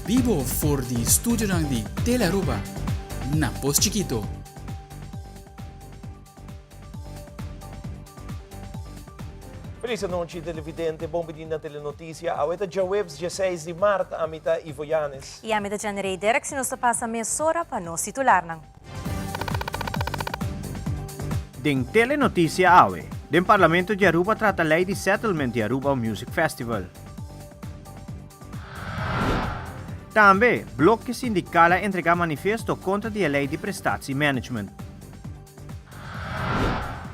bibo for di studionan di Telearuba na Pos Chikito. Feliz anochi televidente, bon bini na Telenoticia. Awe ta djaweps dieseis di mart, ami ta Ivo Yanes. I ami ta Janrey Derks i nos ta pasa mesora pa nos titularnan. Den Telenoticia awe, den Parlamento di Aruba trata ley di settlement di Aruba Music Festival. Tambe, bloke sindical a entrega manifesto contra di e ley di prestatie management.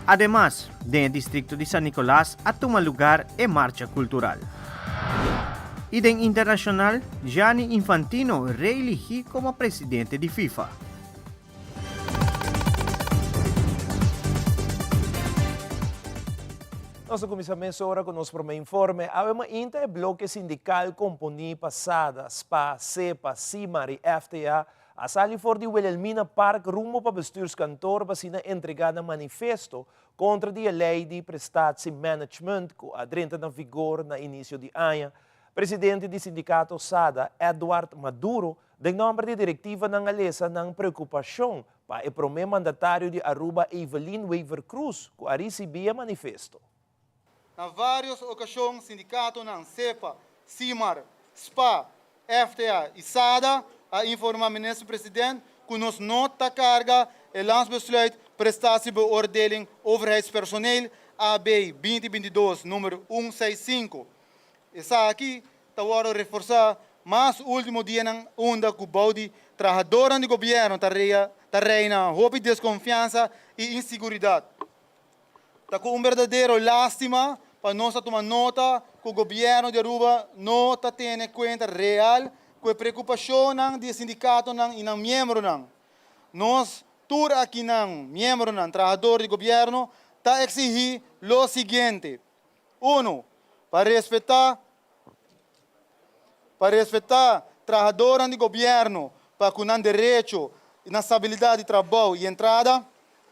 Ademas, den e districto di San Nicolas a tuma lugar e marcha cultural. Y den internacional, Gianni Infantino reeligi como presidente di FIFA. Nos ta kuminsá mesora ku nos promé informe. Awe mainta e bloke sindikal komponí pa sada, spa, sepa, Simar i FTA a sali for di Wilhelmina Park rumbo pa Bestuurskantoor pa asina entregá nan manifesto kontra di e lei di prestatie management ku a drenta na vigor na inisio di aña. Presidente di sindikato sada, Edward Maduro, den nòmber di direktivanan a lesa nan preokupashon pa e promé mandatario di Aruba Evelyn Wever-Croes ku a risibí e manifesto. Na vários okashon sindikatonan sepa, Simar, spa, FTA i sada a informá Minister President ku nos no ta karga e Landsbesluit Prestatiebeoordeling Overheidspersoneel AB 2022 number un seis sinku. Esaki ta wòrdu reforsá mas último dianan unda ku bou di trahadornan di gobièrnu ta ta reina hopi deskonfiansa i insiguridat. Ta ku un berdadero lástima pa nos ta tuma nota ku gobièrnu di Aruba no ta tene kuenta real ku e preokupashonnan di e sindikatonan i nan miembronan. Nos tur akinan, miembronan, trahador di gobièrnu, ta eksihí lo siguiente. Unu, pa respetá pa respetá trahadornan di gobièrnu pa ku nan derecho na stabilidat di trabou i entrada.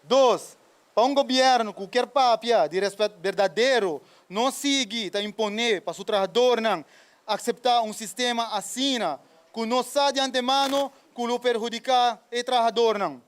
Dos, pa un gobièrnu ku kier papia di rèspèt berdadero no sigui ta imponé pa su trahadornan akseptá un sistema asina ku no sa di antemano ku lo perhudiká e trahadornan.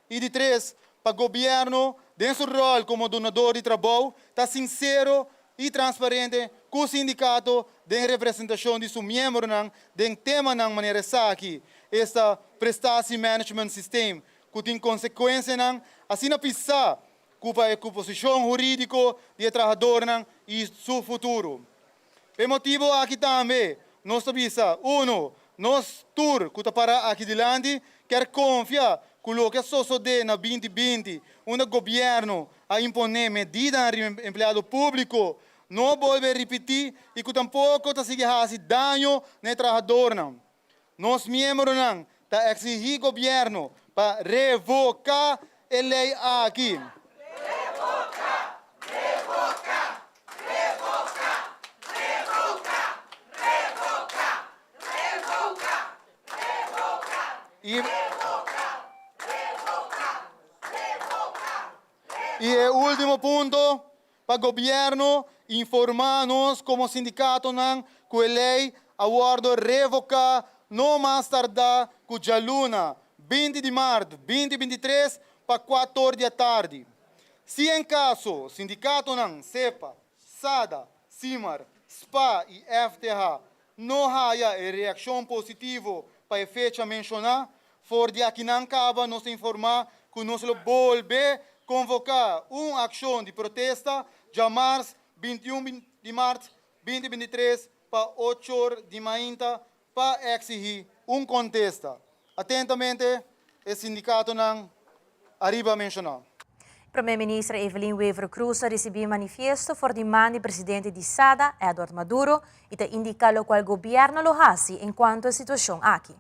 I di tres, pa gobièrnu den su ròl komo dunador di trabou ta sinsero i transparente ku sindikato den representashon di su miembronan den temanan manera esaki, esta prestatie management systeem ku tin konsekuensianan asina pisá ku pa e ku posishon hurídiko di e trahadornan i su futuro. P'e motibu aki tambe nos ta bisa, uno, nos tur ku ta pará aki dilanti kier konfia ku loke a sosodé na binti binti unda gobièrnu a imponé medidanan riba empleado públiko no bolbe ripití i ku tampoko ta sigui hasi daño na e trahadornan. Nos miembronan ta exigí gobierno pa revoká e ley aki. I e último punto, Pa gobierno informa nos como sindicatonan cu e ley a wordo revoca no mas tarda cu djaluna 20 di maart 2023 pa cuator di atardi. Si en caso sindicatonan sepa, sada, Simar, spa y FTH no haya e reaccion positivo pa e fecha menciona, for di akinan caba nos ta informa cu nos lo bolbe convoca un accion di protesta djamars 21 di mart 2023 pa ochor di mainta pa exigi un contesta. Atentamente e sindicatonan ariba menciona. Prome Minister Evelyn Wever-Croes a ricibi manifiesto for di man di presidente di sada, Edward Maduro, y ta indica locual gobierno lo haci en cuanto e situacion aki.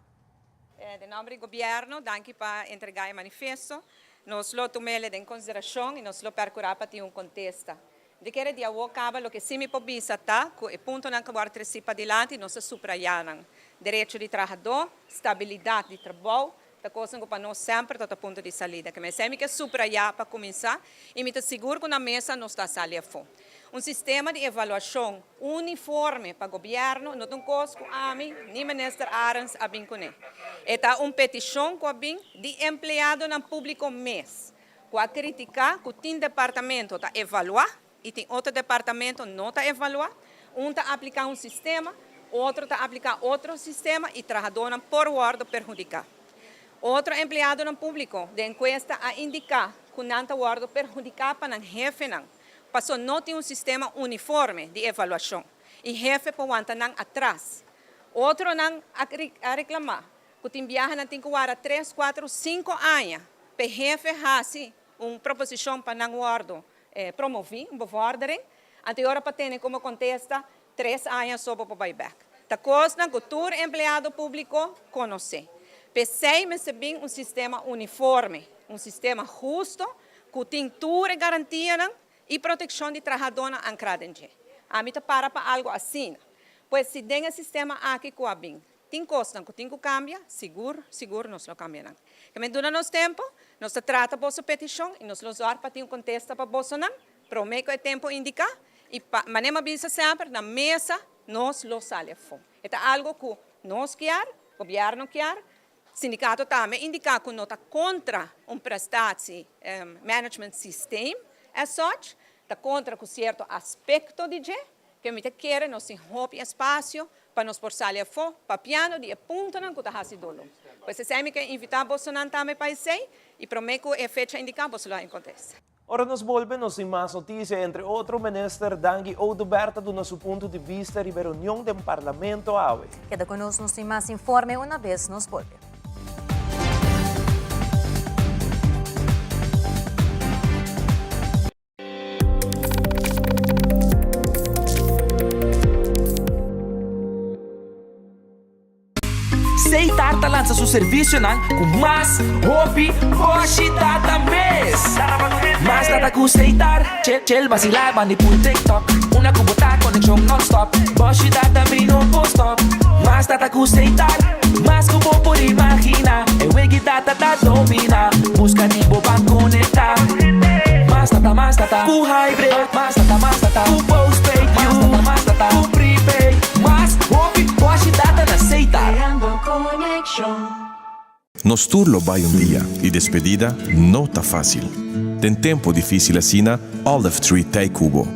Den nomber di gobierno, danki pa entrega e manifiesto. Nos lo tumele den consideracion y nos lo percura pa tin un contesta. Di kere di awo caba loke si mi por bisa ta cu e puntonan cu worde treci padilanti nos ta subraya nan. Derecho di trahador, stabilidad di trabou, Ta kosnan ku pa nos semper ta ta punto di salida. Ke mester mi ke subrayá pa kuminsá i mi ta sigur ku na mesa nos ta sali afó. Un sistema di evaluashon uniforme pa gobièrnu no ta un kos ku ami ni Minister Arends a bin kuné. E ta un petishon ku a bin di empleadonan públiko mes, ku a kritiká ku tin departamento ta evaluá i tin otro departamento no ta evaluá. Un ta apliká un sistema, otro ta apliká otro sistema i trahadónan por wòrdu perhudiká. Otro empleadonan públiko den enkuesta a indiká ku nan ta wòrdu perhudiká pa nan hefenan. Paso no tin un sistema uniforme di evaluashon i hefe por wanta nan atras. Otronan a reklamá ku tin biaha nan tin ku wara tres, kuater o sinku aña pa e hefe hasi un proposishon pa nan wòrdu promoví, un bevordering. Anto e ora pa tene komo kontesta tres aña so bo por bai bèk. Ta kosnan ku tur empleado públiko konosé. P'esei mester bin un sistema uniforme, un sistema husto ku tin tur e garantianan i protekshon di trahadónan ankrá den dje. Ami ta para pa algu asina. Pues si den e sistema aki ku a bin tin kosnan ku tin ku kambia, sigur, sigur nos lo kambia nan. Ke men duna nos tempu, nos ta trata boso petishon i nos lo zòrg pa tin un kontesta pa bosonan promé ku e tempu indiká i pa manera mi a bisa semper, na mesa nos lo sali afó. E ta algu ku nos kier, gobièrnu kier, Sindikato tambe indiká ku no ta kontra un prestatie management systeem as such, ta kontra ku sierto aspekto di dje, ke mi ta kere nos tin hopi espasio pa nos por sali afó papiando di e puntonan ku ta hasi doló. Pues esei mi ke invitá bosonan tambe pa esei i promé ku e fecha indiká boso lo a enkontr'es. Ora nos bolbe nos tin mas noticia, entre otro Minister Dangui Oduber ta duna su punto di bista riba e reunion den Parlamento awe. Keda cu nos, nos tin mas informe una bes nos bolbe. Seitar ta lansa su servisionan ku mas hopi boshi data mes. Mas data ku Seitar, chel chel basilá bandi pul TikTok. Una ku bo ta konekshon nònstòp, boshi data mi no por stòp. Mas data ku Seitar, mas ku bo por imaginá. E wegi data ta dominá, buska di bo ban konektá. Mas data, mas data ku hybrid, mas data, mas data ku postpaid, mas data, mas data ku prepaid. Mas hopi boshi data na Seitar. Nos tur lo bai un dia y despedida no ta facil. Den tempo dificil asina, Olive Tree t'ey cu bo.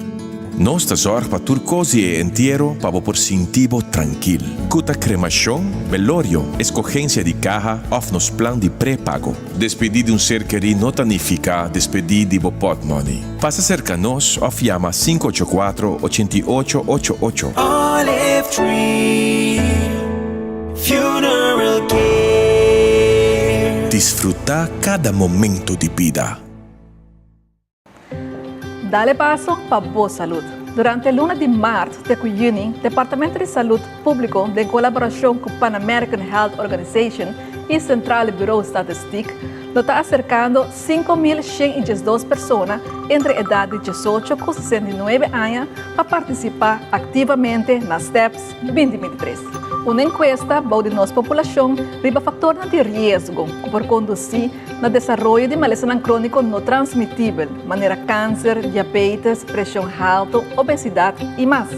Nos ta zorg pa tur cos di e entiero pa bo por sinti bo trankil. Cu ta cremacion, velorio, escogencia di caha of nos plan di prepago. Despedí di un ser kerí no ta nifiká despedí di bo pòtmòni. Pasa serka nos òf yama 584 88 88. Olive Tree Funeral Care. Disfrutá kada momento di bida. Dale paso pa bo salud. Durante luna di maart te cu juni, Departamento di Salud Publico den colaboracion cu Pan American Health Organization y Centrale Bureau Statistiek lo ta acercando 5112 persona entre edad di 18 cu 69 aña pa participa activamente na STEPS 2023. Un encuesta bou di nos populacion riba factornan di riesgo cu por conduci Na desaroyo di malesanan króniko no transmitibel, manera kanser, diabetes, preshon haltu, obesidat i mas.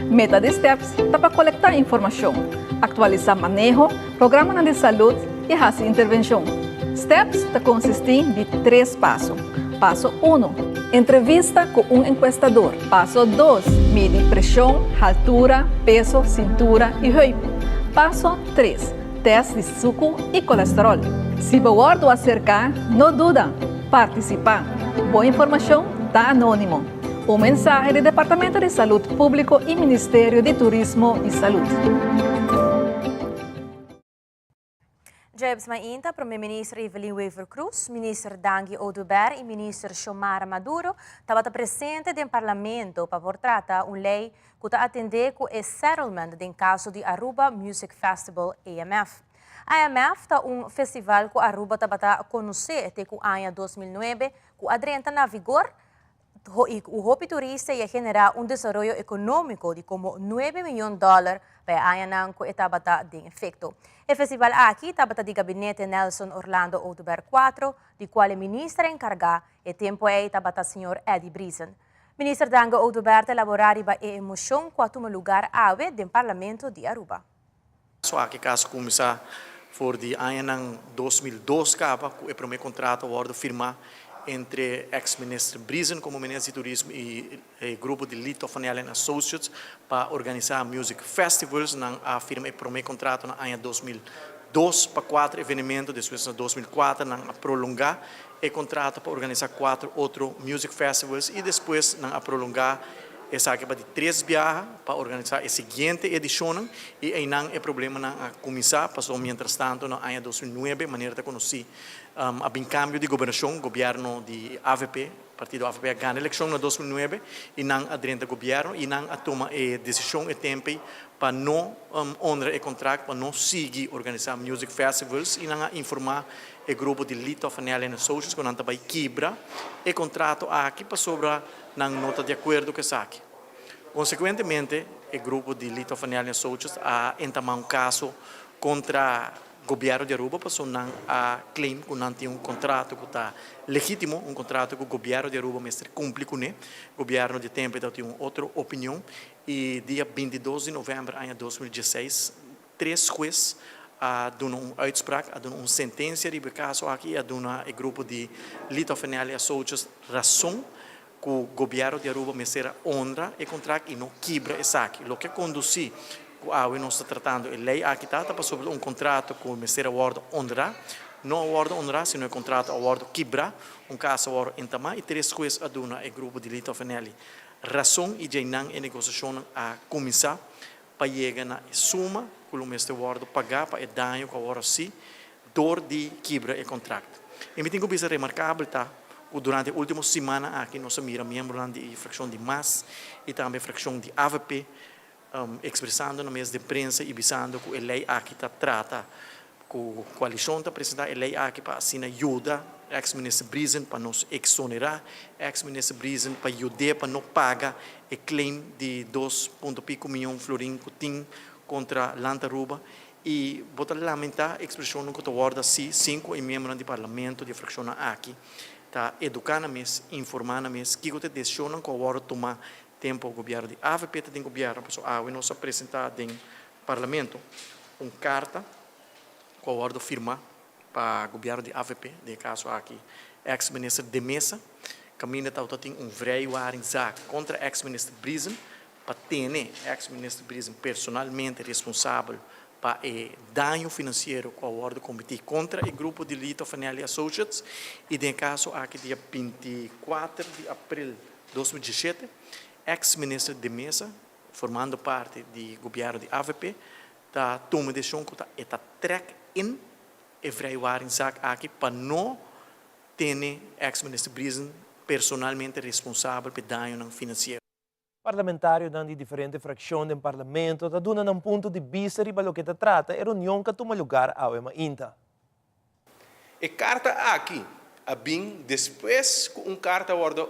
Meta di STEPS ta pa kolektá informashon, aktualisá maneho, programanan di salud i hasi intervenshon. STEPS ta konsistí di tres paso. Paso uno, Entrevista ku un enkuestador. Paso dos, Midi preshon, haltura, peso, sintura i heup. Paso tres, Test di suku i kolesterol. Si bo wòrdu aserká, no duda, partisipá. Bo informashon ta anónimo. Un mensahe di Departamento di Salud Públiko i Ministerio di Turismo i Salud. Djaweps mainta, Prome Minister Evelyn Wever-Croes, Minister Dangui Oduber i Minister Xiomara Maduro tabata presente den Parlamento pa por trata un lei ku ta atendé ku e settlement den kaso di Aruba Music Festival, AMF. AMF ta un festival ku Aruba tabata konosé te ku aña 2009 ku a drenta na vigor i ku hopi turista i a generá un desaroyo ekonómiko di komo nuebe miyon dòler pa e añanan ku e tabata den efekto. E festival aki tabata di gabinete Nelson Orlando Oduber Cuatro, di kual e minister enkargá e tempu ei tabata señor Eddie Briesen. Minister Dangui Oduber ta elabora riba e mocion cu a tuma lugar awe den Parlamento di Aruba. So aki caso a cuminsa for di añanan 2002 caba cu e prome contrato a wordo firma entre ex-minister Briesen como minister di Turismo y e grupo di Lee Tofanelli and Associates pa organisa music festivals. Nan a firma e prome contrato na aña 2002 pa cuater evenemento, despues na 2004 nan a prolonga e contrato pa organisa cuater otro music festivals y despues nan a prolonga esaki pa di tres biaha pa organisa e siguiente edicion y eynan e problemanan a cuminsa paso. Mientras tanto, na aña 2009, manera ta conoci, a bin cambio di gobernacion, gobierno di AVP, partido AVP a gana eleccion na 2009 y nan a drenta gobierno y nan a tuma e decision e tempo pa no honra e contrato, pa no sigui organisa music festivals, y nan a informa e grupo di Lee Tofanelli and Associates cu nan ta bay kibra e contrato aki pasobra nan no ta di acuerdo cu esaki. Consecuentemente, e grupo di Lee Tofanelli and Associates a entama un caso contra gobierno di Aruba paso nan a claim cu nan tin un contrato cu ta legitimo, un contrato cu gobierno di Aruba mester cumpli cu ne. Gobierno di tempo tin un otro opinion y dia 22 di november aña 2016, tres hues a duna un uitspraak, a duna un sentencia riba e caso aki, a duna e grupo di Lee Tofanelli Associates rason cu gobierno di Aruba mester honra e contrato y no kibra esaki. Loke a conduci cu awe nos ta tratando e ley aki ta pasobra un contrato cu mester a wordo honra, no a wordo honra, sino e contrato a wordo kibra, un caso a wordo entama y tres hues a duna e grupo di Lee Tofanelli rason y nan e negociacion a cuminsa pa yega na suma cu lo mester wordo paga pa e daño cu a wordo haci door di kibra e contrato. Y mi tin cu bisa remarcabel ta cu durante e ultimo siman aki nos a mira miembro di fraccion di MAS y tambe fraccion di AVP expresando na medio di prensa y bisando cu e ley aki ta trata cu coalicion ta presenta e ley aki pa asina yuda ex-minister Briesen pa nos exonera ex-minister Briesen, pa yuda pa no paga e claim di 2 punto pico miyon florin cu tin contra Land Aruba. Y bo ta lamenta expresion cu ta wordo haci sin e miembro di parlamento di fraccion aki ta educa nan mes, informa nan mes kico ta e decision cu a wordo tuma tempo gobierno di AVP ta den gobierno. Paso awe nos a presenta den parlamento un carta cu a wordo firma pa gobierno di AVP, den caso aki ex-minister De Meza, caminda ta tin un vrijwaringszaak contra ex-minister Briesen pa tene ex-minister Briesen personalmente responsabel pa e daño financiero cu a wordo cometi contra e grupo di Lee Tofanelli Associates. Y den caso aki, dia 24 di april di 2017, ex-minister De Meza, formando parti di gobierno di AVP, ta tuma decision cu ta trek in e vrijwaringszaak aki pa no tene ex-minister Briesen personalmente responsabel pa daño financiero. Parlamentario di diferente fraccion den parlamento ta duna un punto di bista riba loke ta trata e reunion cu a tuma lugar awe mainta. E carta aki a bin despues cu un carta wordo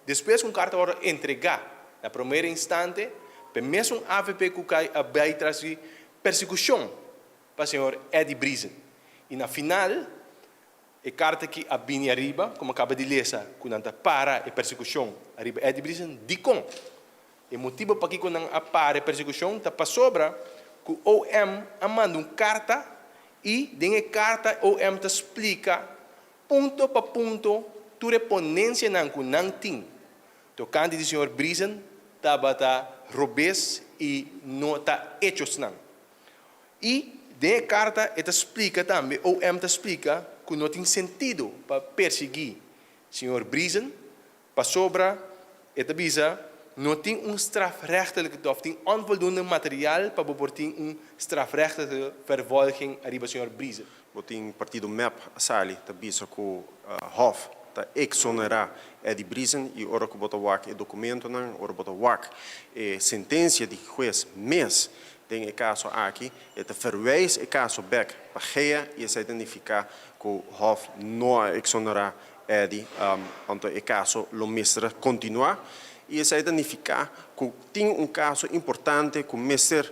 despues cu un carta wordo entrega na prome instante pa mesun AVP cu a bay tras di persecucion pa señor Eddie Briesen. Y na final, e carta cu a bini ariba, como caba di lesa, cu nan ta para e persecucion ariba Eddie Briesen, di con. E motibo pakico nan a para e persecucion ta pasobra cu OM a manda un carta y den e carta OM ta splica punto pa punto tur e ponencianan cu nan tin tocante di señor Briesen tabata robes y no ta hechosnan. Y den e carta e ta splica tambe, OM ta splica cu no tin sentido pa persigui señor Briesen, pasobra e ta bisa no tin un strafrechtelijk of tin onvoldoende materiaal pa por tin un strafrechtelijke vervolging ariba señor Briesen. Bo tin partido MEP sali ta bisa cu Hof ta exonera Eddie Briesen y ora cu bo ta wak e documentonan, ora bo ta wak e sentencia di hues mes den e caso aki, e ta verwijs e caso back pa GEA y esey ta significa cu Hof no a exonera Eddie, anto e caso lo mester continua. I esei ta nifiká ku tin un kaso importante ku mester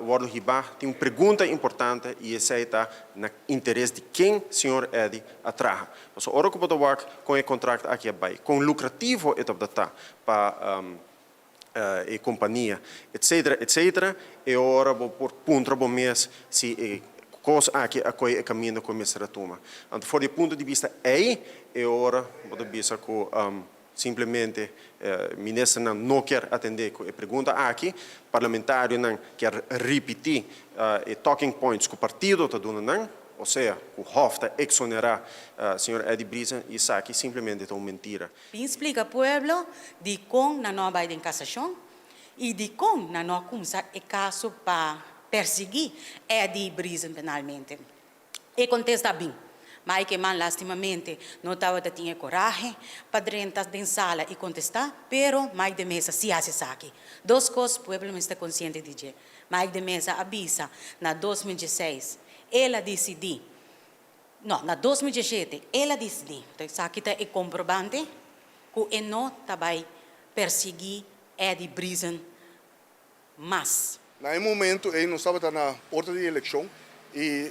wòrdu hibá, tin un pregunta importante i esei ta na interes di ken señor Eddy a traha. Pasobra ora ku bo ta wak kon e kontrakt aki a bai, kon lukrativo e tabata ta pa e kompania, etcetera, etcetera, e ora bo por puntra bo mes si e kos aki a kohe e kaminda ku e mester a tuma. Anto for di e punto di bista ei, e ora bo ta bisa ku simplemente ministernan no kier atendé ku e pregunta aki, parlamentarionan kier ripití e talking points ku partido ta duna nan, osea ku Hof ta eksonerá señor Eddy Briesen i esaki simplemente ta un mentira. Bin splika pueblo dikon nan no a bai den kasashon i dikon nan no a kumsa e kaso pa persiguí Eddy Briesen penalmente. E kontesta a bin. Mike Eman lastimamente no tabata tin e korahe pa drenta den sala i kontestá, pero Mike de Meza si hasi esaki. Dos kos pueblo mester konsiente di dje. Mike de Meza a bisa na 2016 el a disidí No, na 2017 el a disidí, esaki ta e komprobante, ku e no ta bai persiguí Eddy Briesen mas. Na e momento ei nos tabata na porta di elekshon i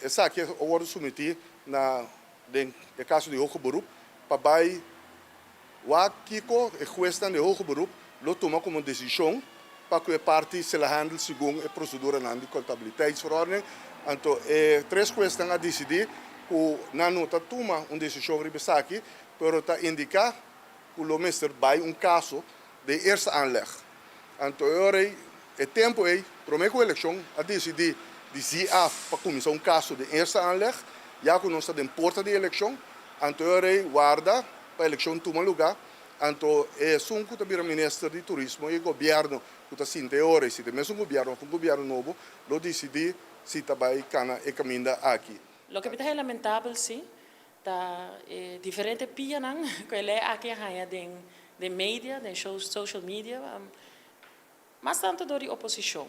esaki a wòrdu sumití na den e kaso di hoge beroep pa bai wak kiko e huesnan di hoge beroep lo tuma komo desishon pa ku e parti selahandel segun e proseduranan di contabiliteitsverordening. Anto e tres huesnan a disidí ku nan no ta tuma un desishon riba esaki pero ta indiká ku lo mester bai un kaso den eerste aanleg. Anto e ora ei, e tempu ei, promé ku elekshon a disidí di zi af pa kuminsá un kaso den eerste aanleg, ya ku nos ta den porta di elekshon. Anto e ora ei warda pa elekshon tuma lugá. Anto e esun ku ta bira minister di turismo i e gobièrnu ku ta sinta e ora ei, si ta e mesun gobièrnu òf un gobièrnu nobo, lo disidí si ta bai kana e kaminda aki. Loke mi ta haña lamentabel sí, Ta e diferente pianan ku e lei aki a haña den den media, den social media, mas tantu dor di oposishon,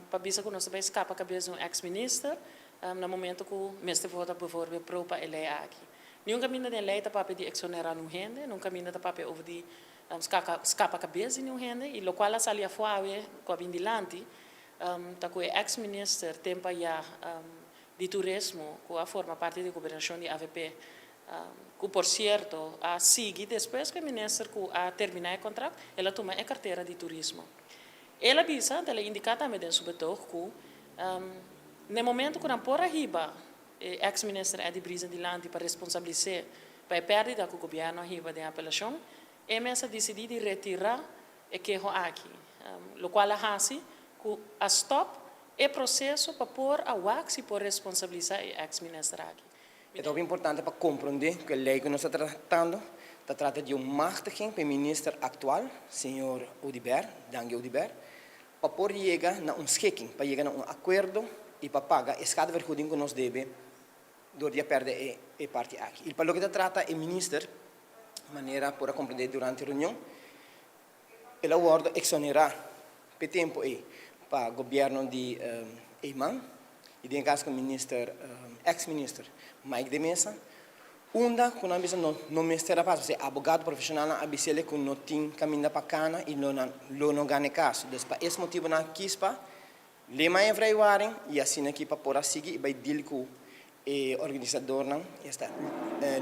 pa bisa ku nos ta bai skapa kabes di un eks minister na momento ku mester vota bivoorbeeld pro pa e lei aki. Niun kaminda den lei ta papia di eksonerá niun hende, niun kaminda ta papia over di skapa kabes di niun hende i lokual a sali afó awe ku a bin dilanti ta ku e eks minister tempu ayá di turismo cu a forma parti di gobernacion di avp, cu por cierto a sigui despues cu e minister cu a termina e contract, el a tuma e cartera di turismo. El a bisa, el a indica tambe den su betoog cu n'e momento cu nan por a hiba e ex minister Eddy Briesen dilanti pa responsabilise pa e perdida cu gobierno a hiba den apelacion, e mes a dicidi di retira e keho aki, locual a haci cu a stop E proseso pa por a wak si por responsabilisa e ex minister aki. E ta hopi importante pa komprondé ku e lei ku nos ta tratando ta trata di un machtiging pa e minister aktual, señor Oduber, Dangui Oduber, pa por yega na un schikking, pa yega na un akuerdo i pa paga e schadevergoeding ku nos debe dor di a pèrdè e parti aki. I pa loke ta trata e minister, manera por a komprondé durante e reunion, El a wordo exonerá p'e tempo ei pa gobierno di Eman y den e caso cu minister, ex minister Mike de Meza, unda cu nan bisa no no mester a pasa pasobra e abogado profesionalnan a bis'el cu no tin caminda pa cana y lo nan lo no gana e caso. Dus pa es motibo nan a kies pa lema e vrijwaring y asina aki pa por a sigui y bay deal cu e organisadornan, esta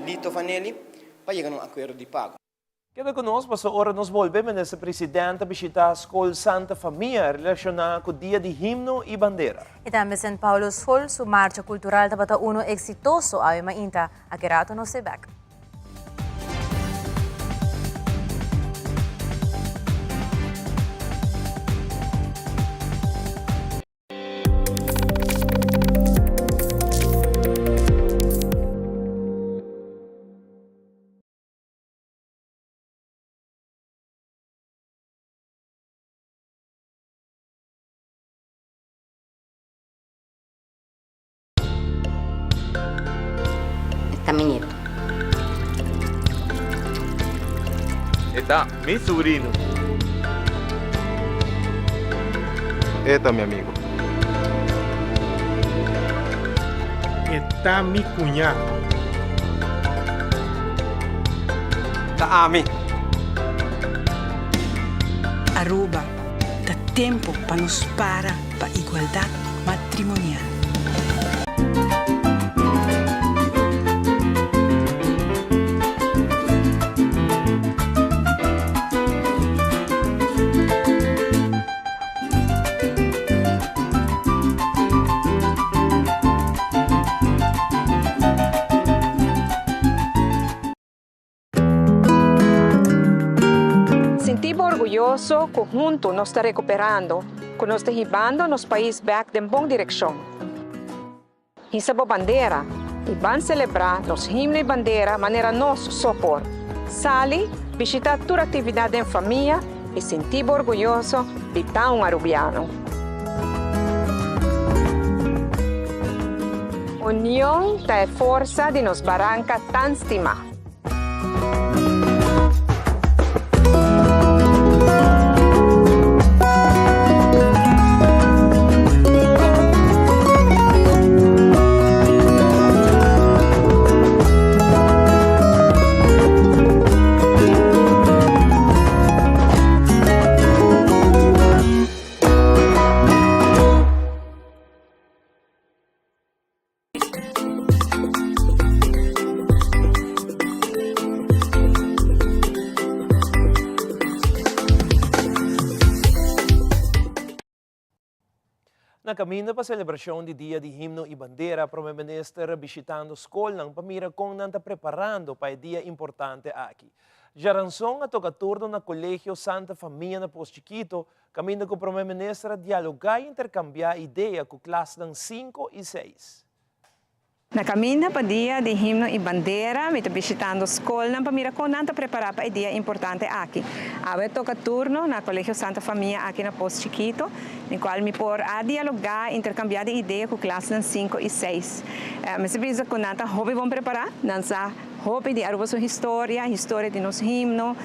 Lito Vanelli, pa yega na un acuerdo di pago. Keda ku nos paso ora nos bolbe Minister President ta bishita Skol Santa Famia relashoná ku Dia di Himno i Bandera. I tambe Sint Paulus School su marcha kultural tabata uno eksitoso awe mainta. Aki rato nos te bek. E ta mi nieto. E ta mi subrino. E ta mi amigo. E ta mi cuña. Ta ami. Aruba, ta tempo pa nos para pa igualdad matrimonial. Sinti bo orguyoso ku huntu nos ta rekuperando, ku nos ta hibando nos pais bèk den bon direkshon. Hisa bo bandera i ban selebrá nos himno i bandera manera nos so por. Sali, bishitá tur aktividat den famia i sinti bo orguyoso di ta un Arubiano. Union ta e forsa di nos baranka tan stimá. Na kaminda pa selebrashon di Dia di Himno i Bandera, Prome Minister bishitando skolnan pa mira kon nan ta preparando pa e dia importante aki. Djaranson a toka turno na Kolegio Santa Famia na Pos Chikito, kaminda ku Prome Minister a dialogá i interkambiá idea ku klasnan sinku i seis. Na kaminda pa Dia di Himno i Bandera mi ta bishitando skolnan pa mira kon nan ta prepará pa e dia importante aki. Awe a toka turno na Kolegio Santa Famia aki na Pos Chikito, den kual mi por a dialogá i interkambiá di idea ku klasnan sinku i seis. Mester bisa ku nan ta hopi bon prepará, nan sa Hopi di Aruba su historia, historia di nos himno,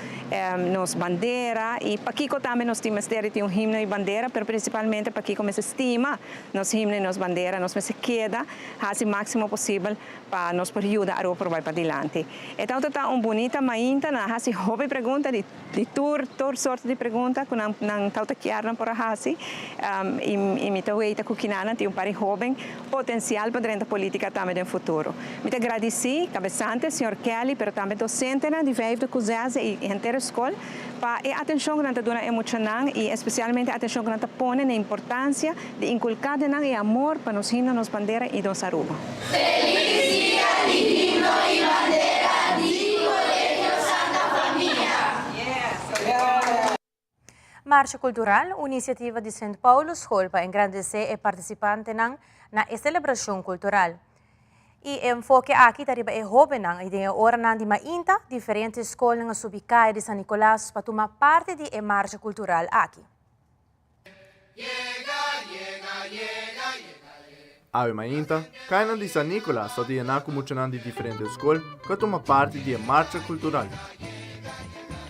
nos bandera y pakico tambe nos tin mester di tin un himno y bandera, pero principalmente pakico mester stima nos himno y nos bandera, nos mester keda haci maximo posibel pa nos por yuda Aruba por bay padilanti. E tawata ta un bunita mainta, nan a haci hopi pregunta di Di tur tur sorto di pregunta ku nan nan tawta kier nan por a hasi i mi ta weita ku kinanan tin un par di hoben potensial pa drenta politika tambe den futuro. Mi ta gradisí kabesante señor Kelly pero tambe dosentenan di vijfde ku zesde i henter e skol pa e atenshon ku nan ta duna e muchanan i espesialmente e atenshon ku nan ta pone na importansia di inkulká den nan e amor pa nos himno, nos bandera i nos Aruba. Feliz dia di himno y bandera di Colegio Santa Famia! Marcha Cultural, un iniciativa di Sint Paulus School pa engrandece e participantenan na e celebracion cultural. Y e enfoke aki ta riba e hobennan y den e oranan di mainta diferente scolnan a subi caya di San Nicolas pa tuma parti di e marcha cultural aki. Awe mainta, kayanan di San Nicolas ta yená ku muchanan di diferente skol ku a tuma parti di e marcha kultural.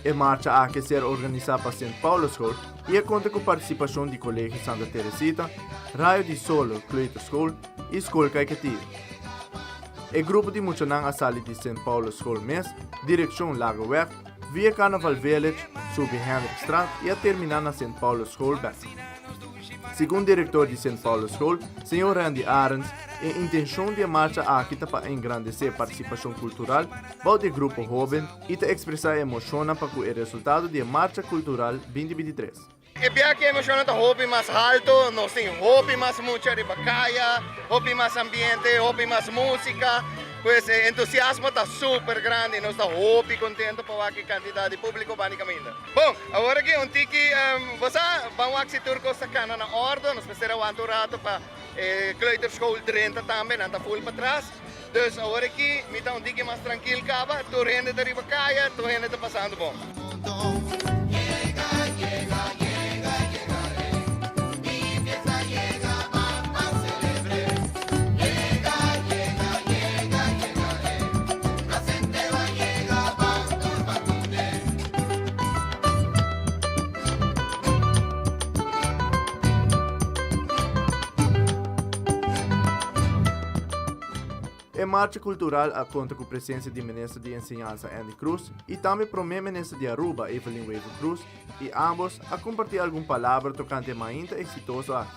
E marcha aki a ser organisá pa Sint Paulusschool i a konta ku partisipashon di Kolegio Santa Teresita, Rayo di Solo Kleuterschool i Skol Kaiketio. E grupo di muchanan a sali di Sint Paulusschool mes direkshon Lagoweg via Carnaval Village, subi Hendrikstraat i a terminá na Sint Paulusschool bèk. Segun direktor di Sint Paulusschool, señor Randy Arends, e intenshon di e marcha aki ta pa engrandesé partisipashon kultural bou di e grupo hóben i ta ekspresá e emoshonnan pa ku e resultado di e Marcha Kultural 2023. E biaha e emoshonnan ta hopi mas halto, nos tin hopi mas mucha riba kaya, hopi mas ambiente, hopi mas músika. Pues e entusiasmo ta super grandi, nos ta hopi kontento pa wak e kantidat di públiko bani kaminda. Bon, awor aki un tiki, bo sa, ban wak si tur kos ta kana na òrdu, nos mester a wanta un rato pa e kleuterschool drenta tambe, nan ta ful patras. Dus awor aki mi ta un tiki mas trankil kaba, tur hende ta riba kaya, tur hende ta pasando bon. E marcha cultural a conta cu presencia di Minister di Enseñansa Endy Croes y tambe Prome Minister di Aruba Evelyn Wever-Croes y ambos a comparti algun palabra tocante e mainta exitoso aki.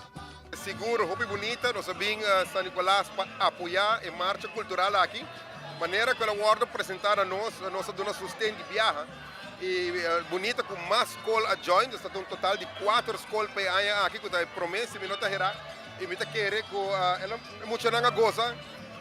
Sigur hopi bunita, nos a bin San Nicolas pa apoya e marcha cultural aki. Manera cu el a wordo presenta na nos, nos a duna sosten di biaha y bunita cu mas scol a join, dus ta un total di cuater scol pa e aña aki cu ta e prome si mi no ta hera y mi ta kere cu el a muchanan a goza,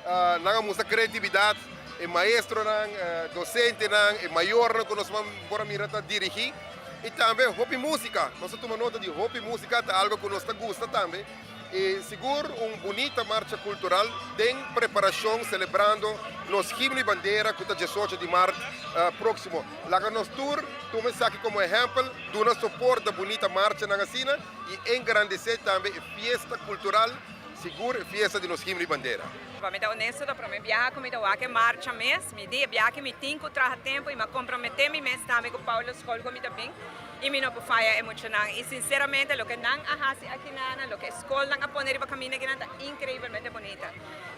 nan a mustra creatividad, e maestronan, docentenan, e mayornan cu nos por a mira ta dirigi. Y tambe hopi musica, nos a tuma nota di hopi musica ta algo cu nos ta gusta tambe y sigur un bunita marcha cultural den preparacion celebrando nos himno y bandera cu ta diesocho di maart proximo. Laga nos tur tuma esaki como ehempel, duna soport na bunita marchanan asina y engrandece tambe e fiesta cultural, sigur e fiesta di nos himno y bandera. Pa mi ta honesto ta prome biaha cu mi ta wak e marcha mes. Mi di e biaha ki mi tin cu traha tempo y mi a compromete mi mes tambe cu Paolo School cu mi ta bin y mi no por faya e muchanan. Y sinceramente loke nan a haci akinana, loke e scolnan a pone riba caminda akinan ta increiblemente bunita.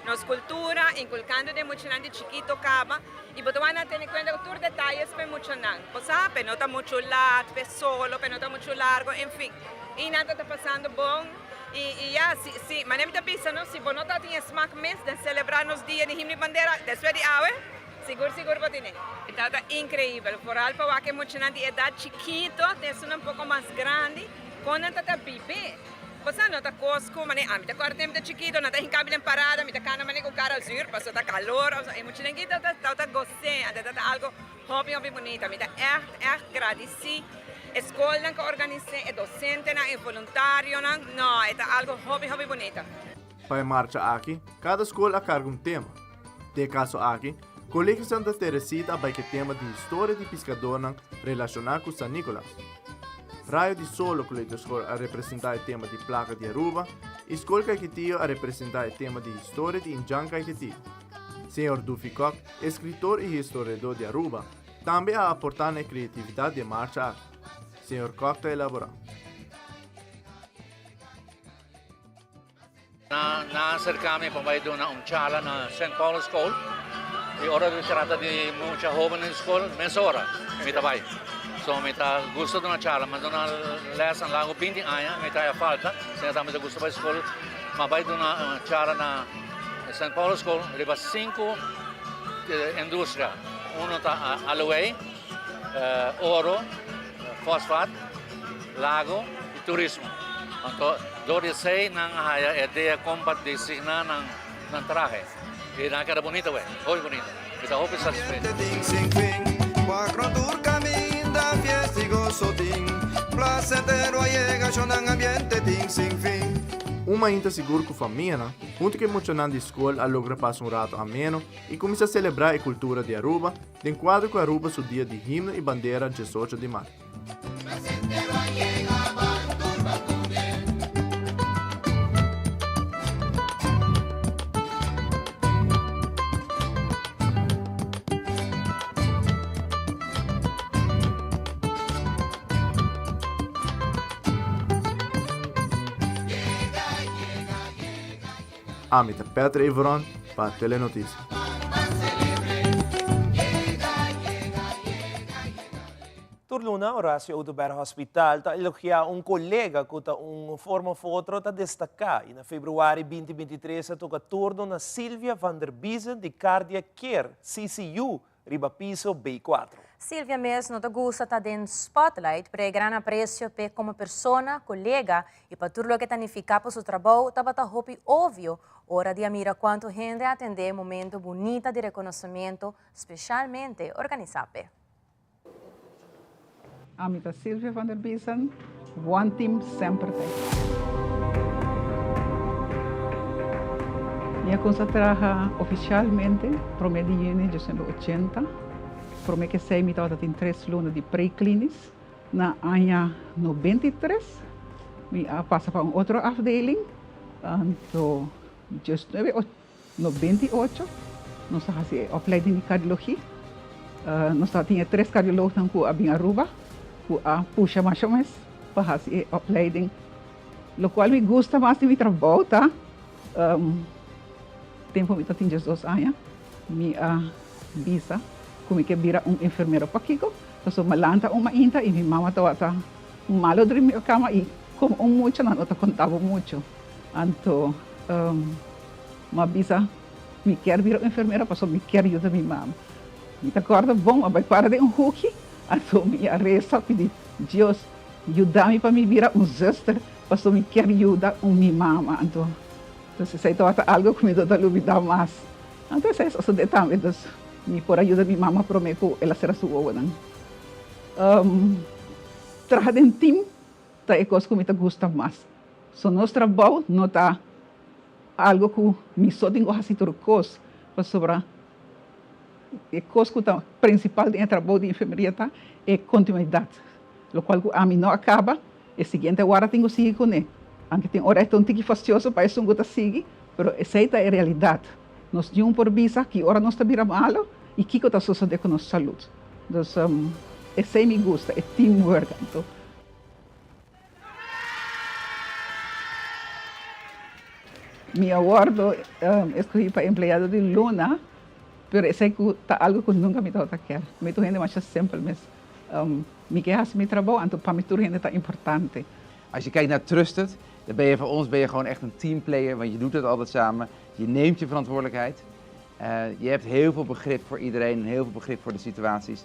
Nos cultura, inculcando den muchanan di chikito caba y bo ta wak nan tene cuenta cu tur detayes pa e muchanan. Bo sa, p'e no ta mucho laat, p'e solo, p'e no ta mucho largo, enfin. Y nan ta ta pasando bon. Y y ya, si, si, manera mi ta bisa no, si bo no ta tin e smak mes den celebra nos dia di himno y bandera, despues di awe, sigur sigur bo tine. E tabata increibel, vooral pa wak e muchanan di edad chikito, te esunnan poco mas grandi, con nan ta ta bibe. Bo sa, no ta cos cu, manera ami ta corda tempo ta chikito, nan ta hinca mi den parada, mi ta cana manera cu cara zuur, pasobra ta calor, e muchanan aki tabata gos'e, anto tabata algo Hopi hopi bunita. Mi ta ègt ègt gradisí e skolnan ku a organis'é, e dosentenan, e voluntarionan. No, e ta algu hopi hopi bunita. Pa e marcha aki, kada skol a karga un tema. Den e kaso aki, Kolegio Santa Teresita a bai ku e tema di historia di piskadornan relashoná ku San Nikolas. Rayo di Solo Kleuterschool a representá e tema di Plaka di Aruba i Skol Kaiketio a representá e tema di historia di Indjan Kaiketio. Señor Duffy Kok, eskritor i historiadó di Aruba, tambe a aportá na e kreatividat di e marcha aki. Señor Kok ta elaborá. Nan a aserká mi pa bai duna un charla na Sint Paulus School i ora di trata di mucha hóben den skol mesora mi ta bai. So mi ta gusta duna charla, mi a duna lès na Lago binti aña, mi ta haya falta, asina tambe mi ta gusta bai skol, mi a bai duna charla na Sint Paulus School riba sinku industria, uno ta aloe, oro, fosfat, lago y turismo. Anto dor di esey nan a haya e idea con pa designa nan nan trahe y nan a keda bunita wey, hopi bunita. Mi ta hopi satisfecho. Un mainta sigur cu famianan, hunto cu e muchanan di scol a logra pasa un rato ameno y cuminsa celebra e cultura di Aruba den cuadro cu Aruba su dia di himno y bandera diesocho di maart. Ami ta Petra Iveron pa Telenoticia. Tur luna Horacio Oduber Hospital ta elogia un colega cu ta un forma of otro ta destaca y na februari 2023 a toca turno na Sylvia van der Biezen di Cardiac Care, CCU, riba piso B cuatro. Sylvia mes no ta gusta ta den spotlight, pero e gran aprecio p'e como persona, colega y pa tur loke ta nifica pa su trabou tabata hopi obvio ora di a mira cuanto hende a atende e momento bunita di reconocimento specialmente organisa p'e. Ami ta Sylvia van der Biesen, One Team semper t'ei. Mi a kumsa traha ofisialmente promé di yüni diesnuebe ochenta. Promé ku esei mi tabata tin tres luna di pre-klinis. Na aña 93 mi a pasa pa un otro afdeling, anto 1998 nos a hasi e opleiding di kardiologia. Nos tabatin e tres kardiolognan ku a bin Aruba ku a pusha masha mes pa hasi e opleiding. Lokual mi gusta mas di mi trabou ta. Tempu mi tatin diesdos aña, mi a bisa ku mi ke bira un enfermero. Pakiko? Pasobra mi a lanta un mainta i mi mama tabata malo drumi e kama i komo un mucha nan no ta konta bo muchu. Anto mi a bisa mi kier bira un enfermero pasobra mi kier yuda mi mama. Mi ta kòrda bon, mi a bai para den un huki, anto mi a resa pidi Dios yuda mi pa mi bira un zuster pasobra mi kier yuda un mi mama. Anto Entonces esei tabata algo ku mi no ta lubidá mas. Anto esei a sosodé tambe, dus mi por a yuda mi mama promé ku el a sera su wowonan. Traha den tim ta e kos ku mi ta gusta mas. So nos trabou no ta algo ku mi so tin ku hasi tur kos, pasobra e kos ku ta prinsipal den e trabou di enfermeria ta e kontinuidat, lokual ku ami no a kaba. E siguiente wara tin ku sigui kuné. Anke tin ora e ta un tiki fastioso pa esun ku ta sigui, pero esei ta e realidat. Nos niun por bisa ki ora nos ta bira malo i kiko ta sosodé ku nos salud. Dus esei mi gusta, e teamwork anto. Mi a wòrdu eskohí pa empleado di luna, pero esei ku ta algu ku nunka mi tabata kier. Mi ta un hende masha simpel mes. Mi ke hasi mi trabou, anto pa mi tur hende ta importante. Als je kijkt naar Trusted, dan ben je voor ons ben je gewoon echt een teamplayer, want je doet het altijd samen. Je neemt je verantwoordelijkheid. Uh, je hebt heel veel begrip voor iedereen en heel veel begrip voor de situaties.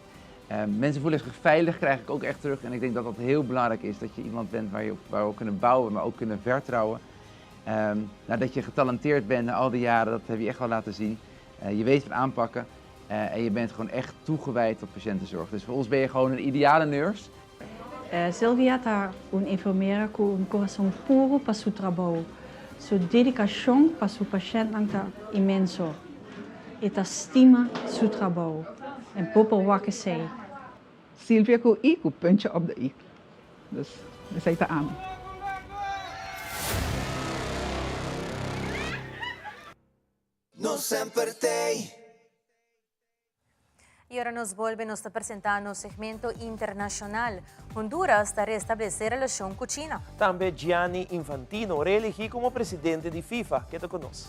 Uh, mensen voelen zich veilig, krijg ik ook echt terug. En ik denk dat dat heel belangrijk is, dat je iemand bent waar, je op, waar we op kunnen bouwen, maar ook kunnen vertrouwen. Um, nou, dat je getalenteerd bent na al die jaren, dat heb je echt wel laten zien. Uh, je weet van aanpakken. Uh, en je bent gewoon echt toegewijd op patiëntenzorg. Dus voor ons ben je gewoon een ideale nurse. Uh, Sylvia ta un enfermera ku un kurason puru pa su trabou. Su dedikashon pa su pashèntnan ta inmenso. E ta stima su trabou en bo por wak esei. Sylvia ku i ku puntje op de i. Dus esei ta ami. Nos semper t'ei. Y ora nos bolbe nos ta presenta nos segmento internacional. Honduras ta restablece relacion cu China. Tambe Gianni Infantino reeligi como presidente di FIFA. Keda cu nos.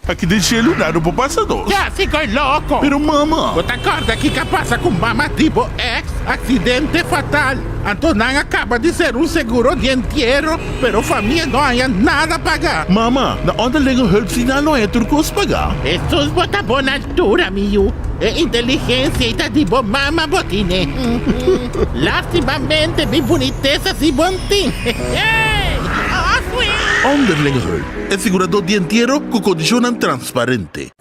Aki den shelu nada por pasa nos. Ya si koe loko. Pero mama. Bo ta kòrda kiko a pasa ku mama di bo ex? Aksidente fatal. Anto nan a kaba di ser un seguro di entiero, pero famia no haña nada paga. Mama, na onderlinge hulp si nan no haña tur kos paga. Hesus bo ta bon altura mi yu. E inteligensia ei ta di bo mama bo tine. Lastimamente mi bunitesa si bon tin. Onderlinge hulp, e siguradó di entiero ku kondishonnan transparente.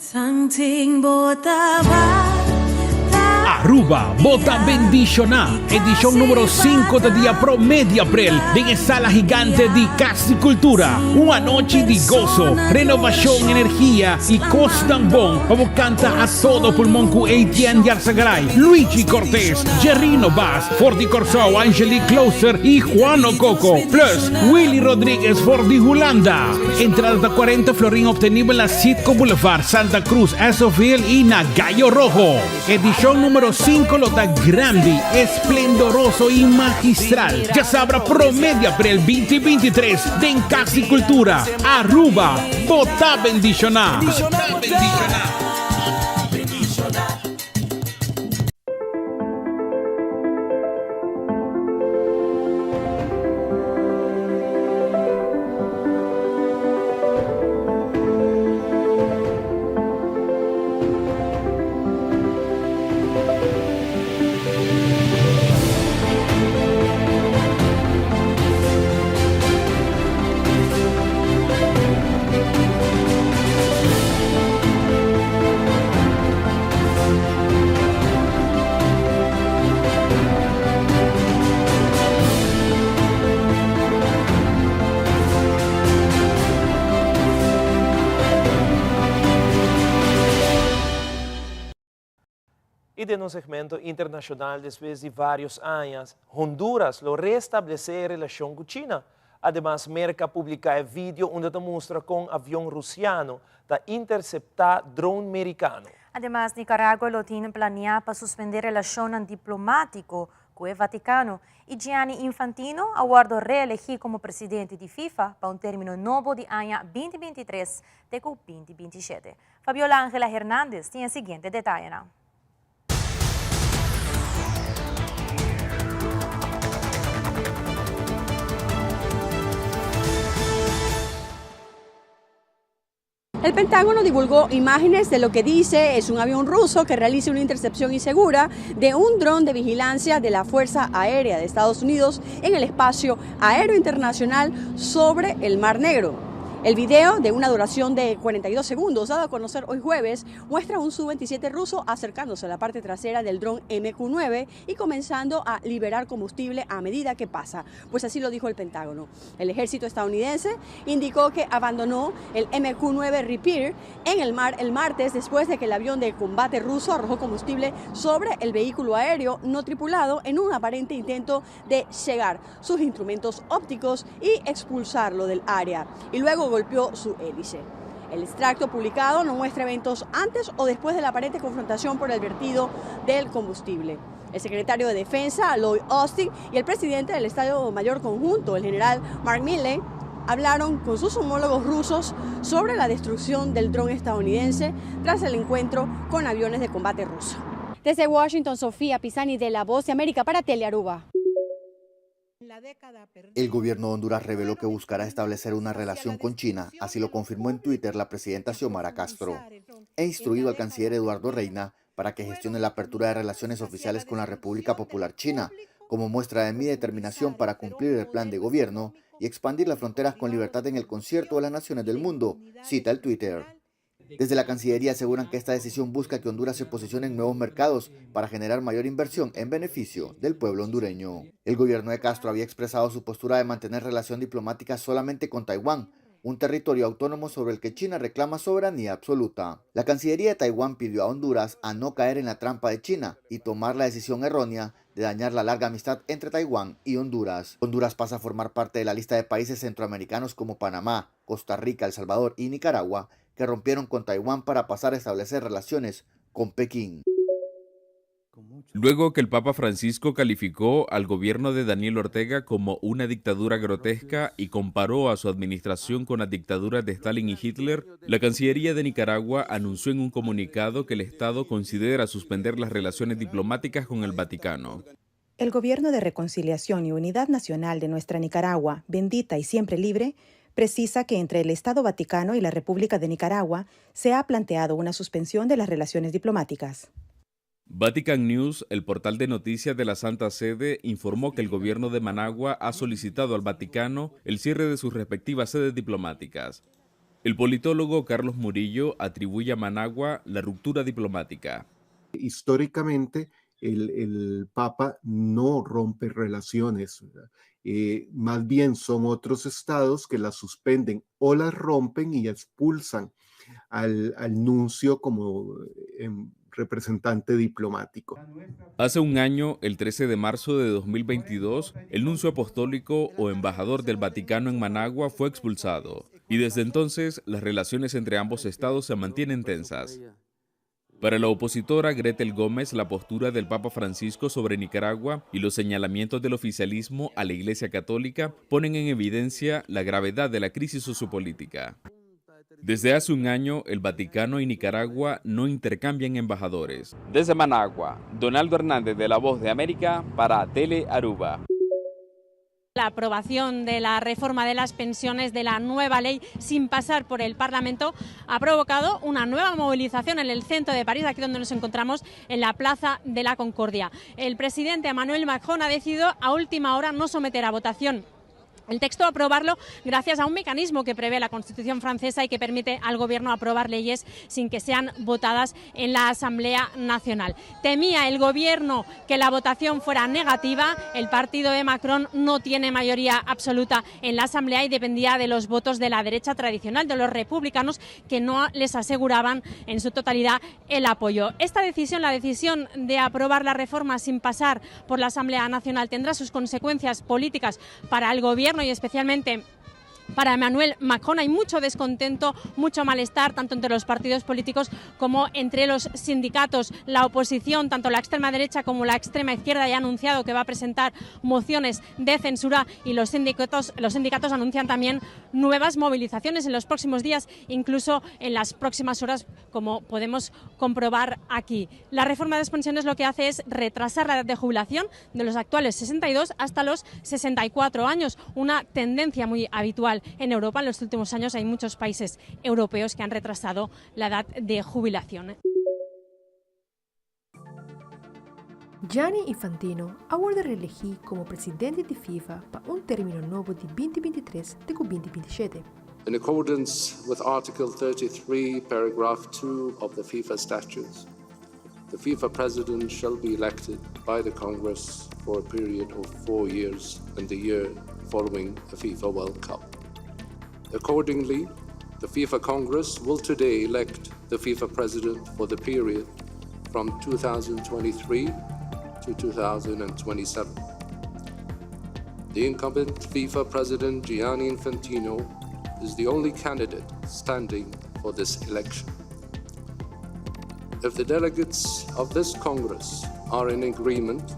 Aruba, bo ta bendishoná! Edishon numero sinku ta dia promé di aprel den e sala gigante di Kas di Kultura. Un anochi di goso, renovashon, energia i kosnan bon pa bo kanta a todo pulmon ku Etienne Yarzagaray, Luigi Cortes, Jerrino Baas, for di Kòrsou, Angelique Klooster i Juano Coco, plus Willy Rodriguez for di Hulanda. Entrada ta 40 florin obtenibel na Citgo Boulevard, Santa Cruz, Esso-ville i na Gallo Rojo. Edishon numero 5 lo ta grandi, esplendoroso i magistral. Djasabra prome di aprel 2023 den Cas di Cultura, Aruba. Bo ta bendishoná! I den un segmento internashonal despues di vários añas, Honduras lo restablesé e relashon ku China. Ademas Merka a publiká e video unda ta mustra kon avion rusiano ta interseptá drone merikano. Ademas, Nicaragua lo tin planea pa suspende relacionnan diplomatico cu e Vaticano y Gianni Infantino a wordo reelegi como presidente di FIFA pa un termino nobo di aña 2023 te cu 2027. Fabiola Angela Hernandez tin e siguiente detayenan. El Pentágono divulgó imágenes de lo que dice es un avión ruso que realiza una intercepción insegura de un dron de vigilancia de la Fuerza Aérea de Estados Unidos en el espacio aéreo internacional sobre el Mar Negro. El video, de una duración de 42 segundos, dado a conocer hoy jueves, muestra un Su-27 ruso acercándose a la parte trasera del dron MQ-9 y comenzando a liberar combustible a medida que pasa. Pues así lo dijo el Pentágono. El ejército estadounidense indicó que abandonó el MQ-9 Reaper en el mar el martes después de que el avión de combate ruso arrojó combustible sobre el vehículo aéreo no tripulado en un aparente intento de cegar sus instrumentos ópticos y expulsarlo del área. Y luego golpeó su hélice. El extracto publicado no muestra eventos antes o después de la aparente confrontación por el vertido del combustible. El secretario de Defensa, Lloyd Austin, y el presidente del Estado Mayor Conjunto, el general Mark Milley, hablaron con sus homólogos rusos sobre la destrucción del dron estadounidense tras el encuentro con aviones de combate ruso. Desde Washington, Sofía Pisani de La Voz de América para Telearuba. El gobierno de Honduras reveló que buscará establecer una relación con China, así lo confirmó en Twitter la presidenta Xiomara Castro. He instruido al canciller Eduardo Reina para que gestione la apertura de relaciones oficiales con la República Popular China, como muestra de mi determinación para cumplir el plan de gobierno y expandir las fronteras con libertad en el concierto de las naciones del mundo, cita el Twitter. Desde la Cancillería aseguran que esta decisión busca que Honduras se posicione en nuevos mercados para generar mayor inversión en beneficio del pueblo hondureño. El gobierno de Castro había expresado su postura de mantener relación diplomática solamente con Taiwán, un territorio autónomo sobre el que China reclama soberanía absoluta. La Cancillería de Taiwán pidió a Honduras a no caer en la trampa de China y tomar la decisión errónea de dañar la larga amistad entre Taiwán y Honduras. Honduras pasa a formar parte de la lista de países centroamericanos como Panamá, Costa Rica, El Salvador y Nicaragua, que rompieron con Taiwán para pasar a establecer relaciones con Pekín. Luego que el Papa Francisco calificó al gobierno de Daniel Ortega como una dictadura grotesca y comparó a su administración con las dictaduras de Stalin y Hitler, la Cancillería de Nicaragua anunció en un comunicado que el Estado considera suspender las relaciones diplomáticas con el Vaticano. El Gobierno de Reconciliación y Unidad Nacional de nuestra Nicaragua, bendita y siempre libre, precisa que entre el Estado Vaticano y la República de Nicaragua se ha planteado una suspensión de las relaciones diplomáticas. Vatican News, el portal de noticias de la Santa Sede, informó que el gobierno de Managua ha solicitado al Vaticano el cierre de sus respectivas sedes diplomáticas. El politólogo Carlos Murillo atribuye a Managua la ruptura diplomática. Históricamente, el, Papa no rompe relaciones, eh, más bien son otros estados que las suspenden o las rompen y expulsan al, al nuncio como em, representante diplomático. Hace un año, el 13 de marzo de 2022, el nuncio apostólico o embajador del Vaticano en Managua fue expulsado y desde entonces las relaciones entre ambos estados se mantienen tensas. Para la opositora Gretel Gómez, la postura del Papa Francisco sobre Nicaragua y los señalamientos del oficialismo a la Iglesia Católica ponen en evidencia la gravedad de la crisis sociopolítica. Desde hace un año, el Vaticano y Nicaragua no intercambian embajadores. Desde Managua, Donaldo Hernández de La Voz de América para Tele Aruba. La aprobación de la reforma de las pensiones de la nueva ley sin pasar por el Parlamento ha provocado una nueva movilización en el centro de París, aquí donde nos encontramos en la Plaza de la Concordia. El presidente Emmanuel Macron ha decidido a última hora no someter a votación el texto aprobarlo gracias a un mecanismo que prevé la Constitución francesa y que permite al Gobierno aprobar leyes sin que sean votadas en la Asamblea Nacional. Temía el Gobierno que la votación fuera negativa. El partido de Macron no tiene mayoría absoluta en la Asamblea y dependía de los votos de la derecha tradicional, de los republicanos, que no les aseguraban en su totalidad el apoyo. Esta decisión, la decisión de aprobar la reforma sin pasar por la Asamblea Nacional, tendrá sus consecuencias políticas para el Gobierno y especialmente Para Emmanuel Macron hay mucho descontento, mucho malestar, tanto entre los partidos políticos como entre los sindicatos. La oposición, tanto la extrema derecha como la extrema izquierda, ya ha anunciado que va a presentar mociones de censura y los sindicatos, los sindicatos anuncian también nuevas movilizaciones en los próximos días, incluso en las próximas horas, como podemos comprobar aquí. La reforma de las pensiones lo que hace es retrasar la edad de jubilación de los actuales 62 hasta los 64 años, una tendencia muy habitual en Europa. En los últimos años hay muchos países europeos que han retrasado la edad de jubilación. Gianni Infantino a worde reelegí komo presidente di FIFA pa un término nobo di 2023 te ku 2027. In accordance with Article 33, paragraph 2 of the FIFA Statutes, the FIFA President shall be elected by the Congress for a period of four years in the year following the FIFA World Cup. Accordingly, the FIFA Congress will today elect the FIFA President for the period from 2023 to 2027. The incumbent FIFA President Gianni Infantino is the only candidate standing for this election. If the delegates of this Congress are in agreement,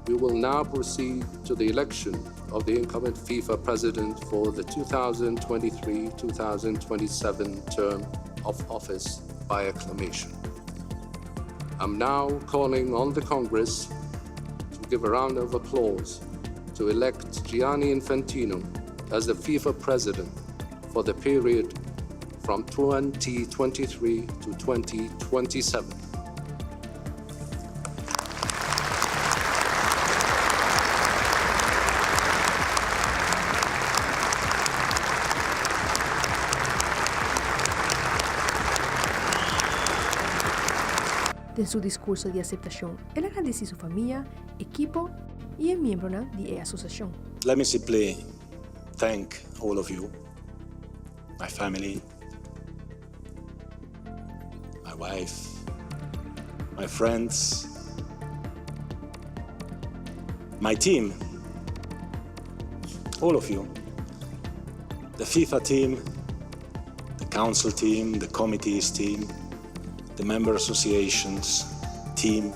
we will now proceed to the election of the incumbent FIFA president for the 2023 2027 term of office by acclamation. I'm now calling on the Congress to give a round of applause to elect Gianni Infantino as the FIFA president for the period from 2023 to 2027. Den su discurso di aceptacion el a gradici su famia, ekipo y e miembronan di e asociacion. Let me simply thank all of you, my family, my wife, my friends, my team, all of you, the FIFA team, the council team, the committees team, the member associations team,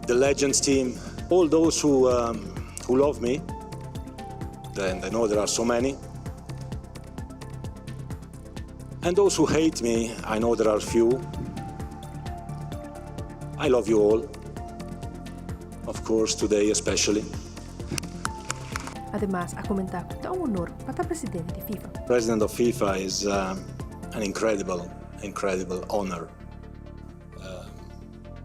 the legends team, all those who, um, who love me, and I know there are so many. And those who hate me, I know there are few. I love you all. Of course, today especially. Ademas a comenta cu ta un honor pa ta presidente di FIFA. President of FIFA is um, an incredible, incredible honor. Um,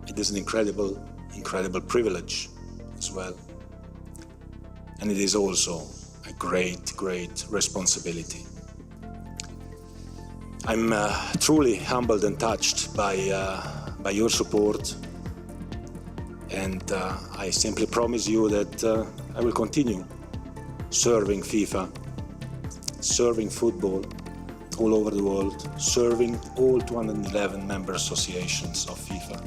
it is an incredible, incredible privilege as well. And it is also a great, great responsibility. I'm uh, truly humbled and touched by, uh, by your support. And uh, I simply promise you that uh, I will continue serving FIFA, serving football all over the world, serving all 211 member associations of FIFA.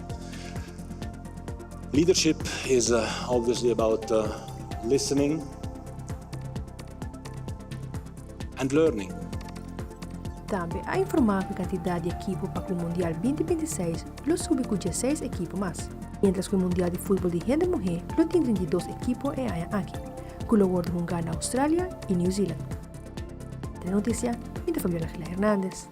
Leadership is uh, obviously about uh, listening and learning. Tambe a informa cu e cantidad di ekipo pa cu Mundial 2026 lo subi cu diesseis ekipo mas, mientras cu e Mundial di Futbol di hende muhe lo tin 32 ekipo e aña aki, cu lo wordo hunga na Australia y New Zealand. Telenoticia, mi ta Fabiola Gila Hernandez.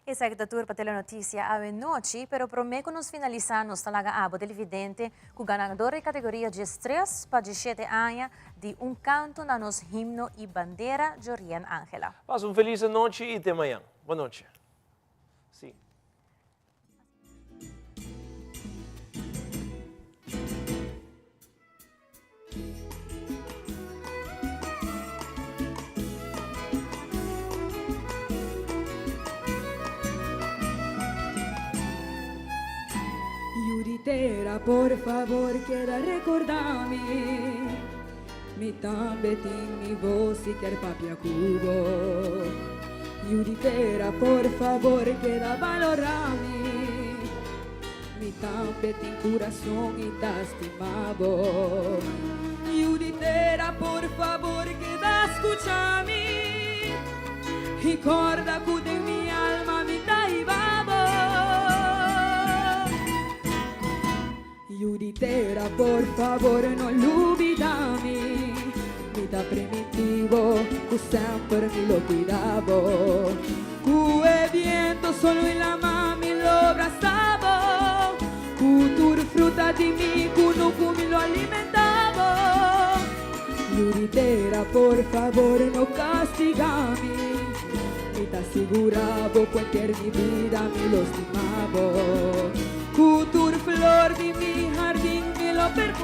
Esaki ta tur pa Telenoticia awe nochi, pero prome ku nos finalisá nos ta laga abo televidente ku ganador di kategoria 13 pa 17 aña di Un Kanto na Nos Himno i Bandera, Jorien Angela. Pasa un felis anochi i te mañan. Bon nochi. Sí. Yuritera, por favor, keda recorda mi. Mi tambe tin mi voz y kier papia cu bo. Yuritera, por favor, keda valora mi. Mi tambe tin kurason i ta stima bo. Yu di tera, por fabor keda skucha mi. I kòrda ku den mi alma mi ta hiba bo. Yu di tera, por fabor no lubidá mi. Mi ta primintí bo ku semper mi lo kuida bo. Ku e bientu, solo i laman mi lo brasa bo. Ku tur fruta di mi kunuku mi lo alimentá bo. Yu di tera, por fabor no kastigá mi. Mi ta sigurá bo ku henter mi bida mi lo stima bo. Ku tur flor di mi hardin mi lo perfumá.